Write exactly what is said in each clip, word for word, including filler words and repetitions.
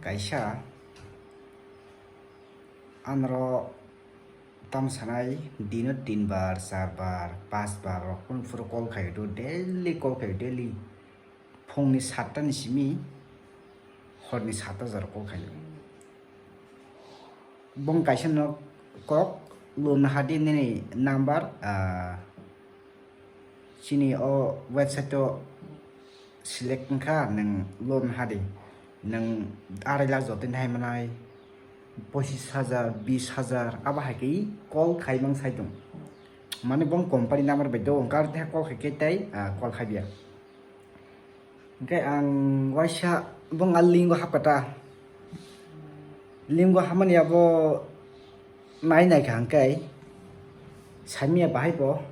kaisa, anoro tam sanai dino tin bar, char bar, panch bar rok phuru call khai do, daily call khai, daily. Phungni satta ni simi horni satta jora call khai. Bong kaisa no kok luna hadi nini number, ah, chini o website o select wngkha, nwng loan hadi, nwng arai lakh jotoni hai manai, pochis hajar, bis hajar, abo hai khe call khai mang sai tong. Mane bong company number bai do, wngkha, ar tei call khai khe tei, ah, call khai biya. Hingke ang waisa bong a link o hapkha ta. Link o hamani abo nai naikha hingke saimanya bahai bo.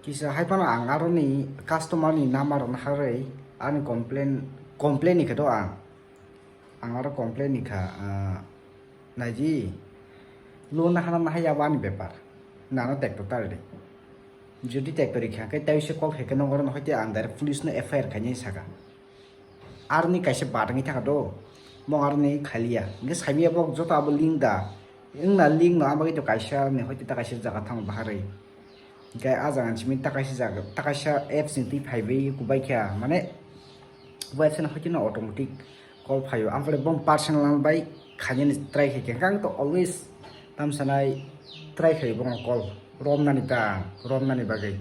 Kisa hai phano ang aroni customer ni number rok naharwi ani complain, complain ni khe do ang. Ang aro complain ni kha, ah, naidi. Loan na hana nahai abo ani bepar. Nano tekto tari de. Jodi tekto rikha khe tei se call khai khe nong oro no hoite ang direct police no F I R khainai saka. Aroni kaisa batangwi thaka do. Mong aroni khaliya. Hingke saimanya bo joto abo link da. Wngna link no abo to kaisa ni hoite ta kaisa jaga thang baharwi. Hingke ah jaga ni simi ta kaisa jaga, ta kaisa apps ni twi phaiwi kubai kha. Mane website no hoite no automatic call phaio. Ang pore bong personal number bai khainani try khai kha. Ang to always tam sanai try khai bong call romnani ta, romnani bagwi.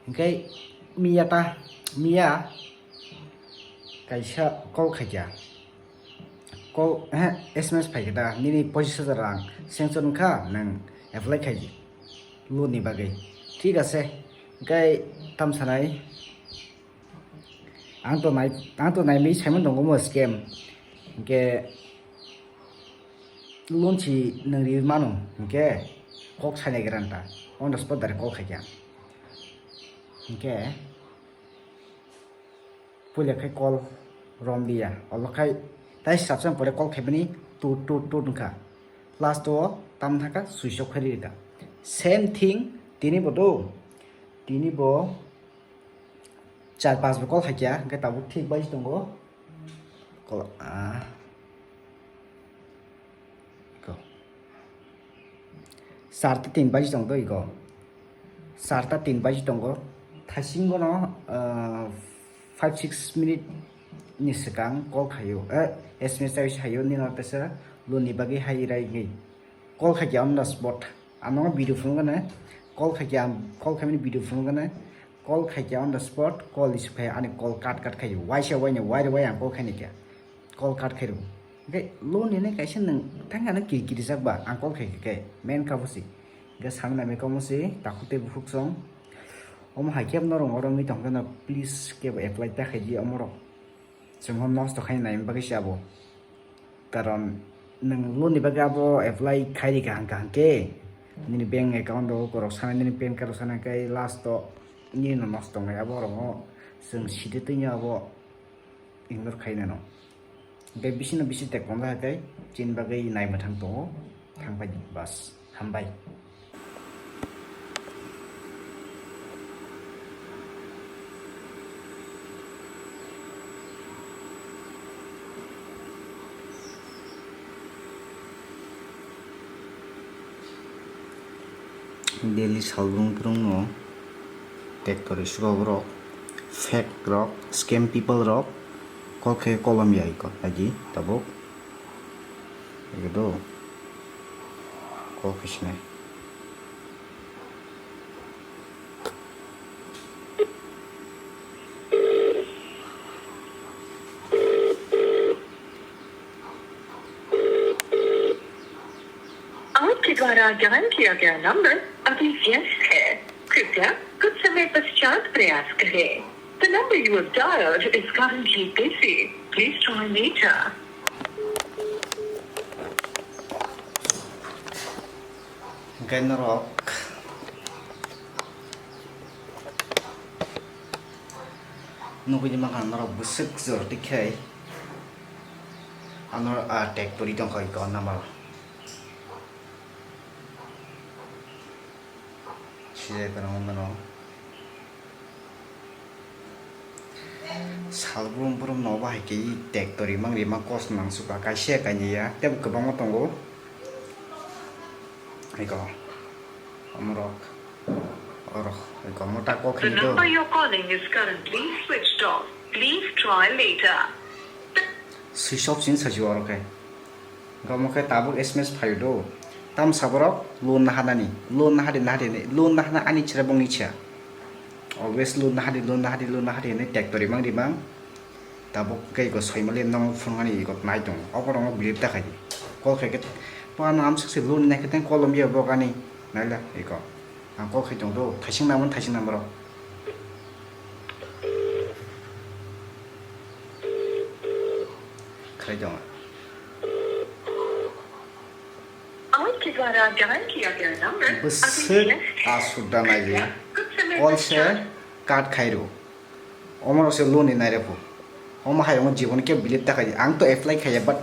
Hingke miya ta, miya kaisa call khaikha. Call, eh, S M S phaikha da, nini pochis hajar rang sanction wngkha, nwng apply khaidi loan ni bagwi. Thik ase, hingke tam sanai, ang to nai, ang to naimwi saiman tongo mo scam, hingke loan si nwng ri mano, hingke kok sainai gra ta, on the spot direct call khaikha, hingke. Puila khai call romliya, olo khai tai sabsang pore call khaibani tut tut tut wngkha. Last o tam thangkha switch off khairikha. Same thing tini bo do, tini bo char panch bo call khaikha, hingke tabuk thik bai tongo. Call, ah. Iko. Sarta tin baji tong do iko. Sarta tin baji tongo. Thaisingo no, ah, five six minute ni swkang call khaio. Eh, S M S tai haio nino tesa loan ni bagwi hai rai ngi. Call khaikha on the spot. Ano video phone gana call khaikha, call khaimani video phone gana call khaikha on the spot, call receive khai ani call cut cut khai. Waisa waini wai wai ang call khaini kha. Call cut khai rw. Hingke loan ni kaisa nwng thang ano kiri kiri jak ba ang call khai khe main kha bosi. Hingke samna me kamo se takhuk tei bukhuk song. Omo hai khe norok oro wngwi tongkhe no please kebo apply ta khai di omo rok. Chwng ho nosto khai nai bagwi se abo. Karon nwng loan ni bagwi abo apply khai ri kaham kaham khe nini bank account rok korok sana nini pan card rok sana khe last o nini no nosto wngnai abo rok no chwng sidi twi abo. Ignore khai nano. Hingke bisino bisi tek tongo hai tei chini bagwi nai mwthang tongo. Thang pai di, bas. Hambai. Daily salbrung brung no tektori suka borok, fake rok, scam people rok, kol khe kolom ya iko agi tabuk. Ego do kol khe sinai. आपके द्वारा डायल किया गया नंबर अभी व्यस्त है। कृपया कुछ समय पश्चात प्रयास करें। The number you have dialed is currently busy. Please try later. Hingke norok nugui mankha norok bwswk jora tikhe ano a tek twi tongkha iko number. Sijai phano mano. Salbrum brum no bahai khe i tek to rimang rimang kos nang suka kaisa kainwi ya tebo kwbangma tongo. Iko omorok orok iko mota kok The khe do. Number you're calling is currently switched off. Please try later. Switch off sin saji orok khe. Gamo khe tabuk S M S phaio do. Tam saborok loan nahanani, loan nahadi nahadi hinwi, loan nahana ani chwra bongni cha. Always loan nahadi, loan nahadi, loan nahadi hinwi tek to rimang rimang. Tabuk khe iko soimali nang phone ani iko nai tongo. Obo rokno believe ta khaidi. Call khaikhe, "Bo ano amsuk se loan naikhe teng call wngya bo ani." Naila iko. Ang call khai tongo do. Thaising naman, thaising naman rok. Khai tongo. आपके द्वारा डायल किया गया नंबर अभी Bwswk व्यस्त है। Aswk da nai di. कृपया कुछ समय Call se पश्चात cut khai rw. Omo rok se loan ni nai rw phu. Omo hai omo jibon khe believe ta khai di. Ang to apply khaiya but,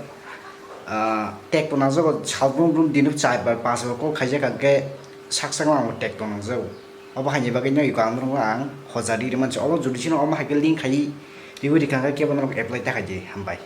ah, tek to nangjago salbrum brum dino char bar panch bar call khaijak khe sak sak ang tek to nangjago. Obo haini bagwi no iko ang norok ang hojari rwmani se. Obo jodi chini omo hai khe link khai riwi rikha khe kebo norok apply ta khai di. Hambai.